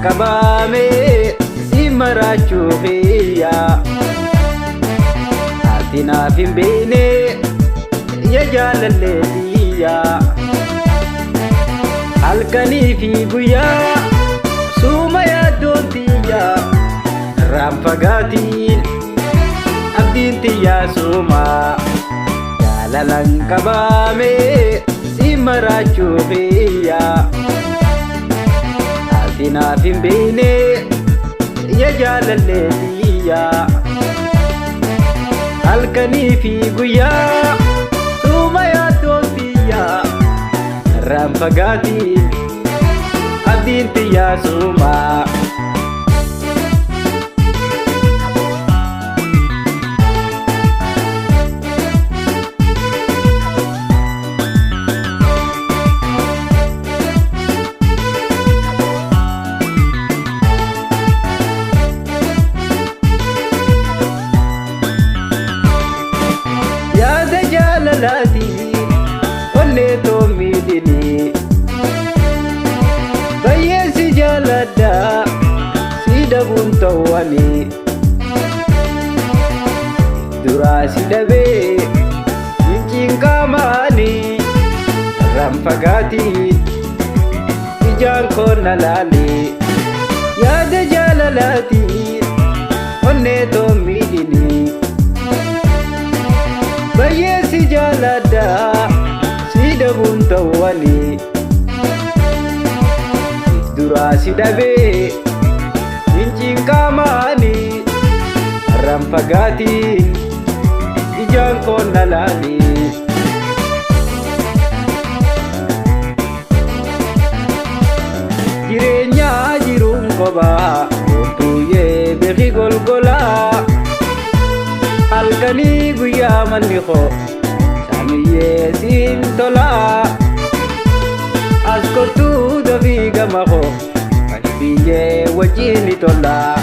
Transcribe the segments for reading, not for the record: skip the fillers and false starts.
Qabaame si maraachuu fiyya. Ati naaf hin beekne ya jaalallee biyya. Halkanii fi guyyaa suuma yaaddoon tiyya. Irraan fagaatiin abdiin tiyyaa suuma. Jaalalan qabaame si maraachuu fiyya. Ati naaf hin beekne ya jaalallee biyya. Halkanii fi guyyaa suuma yaaddoon tiyya. Irraan fagaatiin abdiin tiyyaa suuma. Yaada jaalalaatiin onnee too miidhini. Baay'ee si jaaladha si dhabuun ta'u ani. Duraa si dhabee minciin qaamaani. Irraan fagaatiin ijaan koo na laali. Yaada jaalalaatiin onnee too miidhini. Baay'ee si jaaladha si dhabuun ta'u ani. Duraa si dhabee minciin qaamaani. Irraan fagaatiin ijaan koo na laali. Jireenyaa jiruun kophaa Boontuuyyee beeki golgolaa. Halkanii guyyaa manni koo saamiyyee siin tolaa. As kottuu dafii gama koo qalbiyyee wajjin ni tolaa.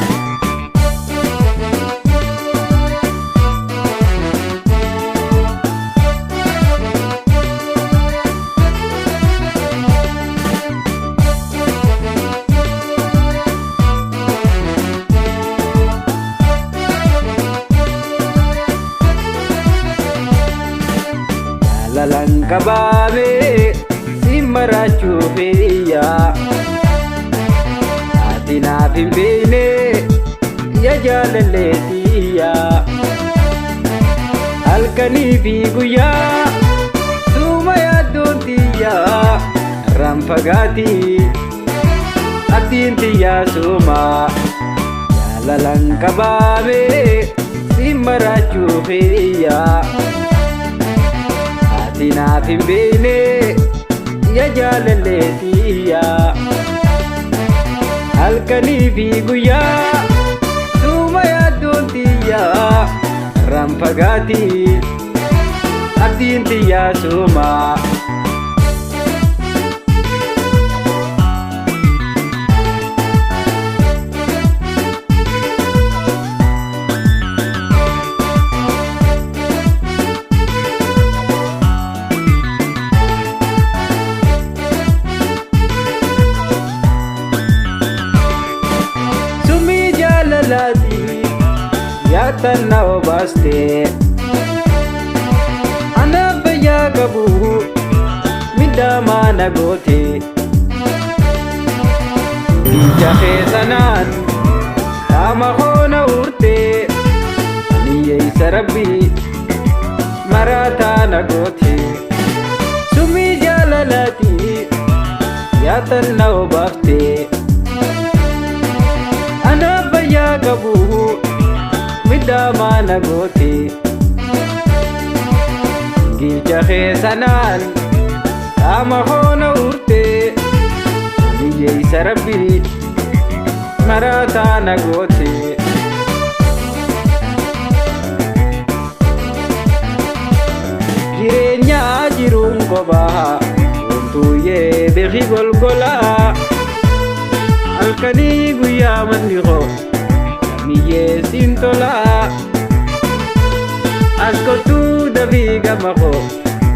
Jaalalan qabaame si maraachuu fiyya. Ati naaf hin beekne ya jaalallee tiyya. Halkanii fi guyyaa suuma yaaddoon tiyya. Irraan fagaatii abdiin tiyyaa suuma. Jaalalan qabaame si maraachuu fiyya. Ati naaf hin beekne ya jaalallee tiyya. Halkanii fi guyyaa suuma yaaddoon tiyya. Irraan fagaatiin abdiin tiyyaa suuma. Sumii jaalalaati yaatan na obaaste. Anaaf fayyaa qabu midhaamaa na goote. Ija keessanaan qaama koo na urte. Ani yeessa rabbii maraataa na goote. Sumii jaalalaati yaatan na obaafte. Anaaf fayyaa qabu midhaamaa na goote. Gilcha keessanaan qaama koo na urte. Ani yeessa rabbii maraataa na goote. Jireenyaa jiruun kophaa Boontuuyyee beeki golgolaa. Halkanii guyyaa manni koo lammiyyee siin tolaa. As kottuu dafii gama koo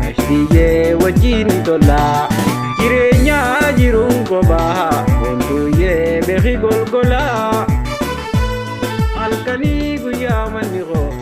Ashtiyyee wajjin tolaa. Jireenyaa jiruun kophaa Boontuuyyee. Beeki golgolaa halkanii guyyaa manni koo.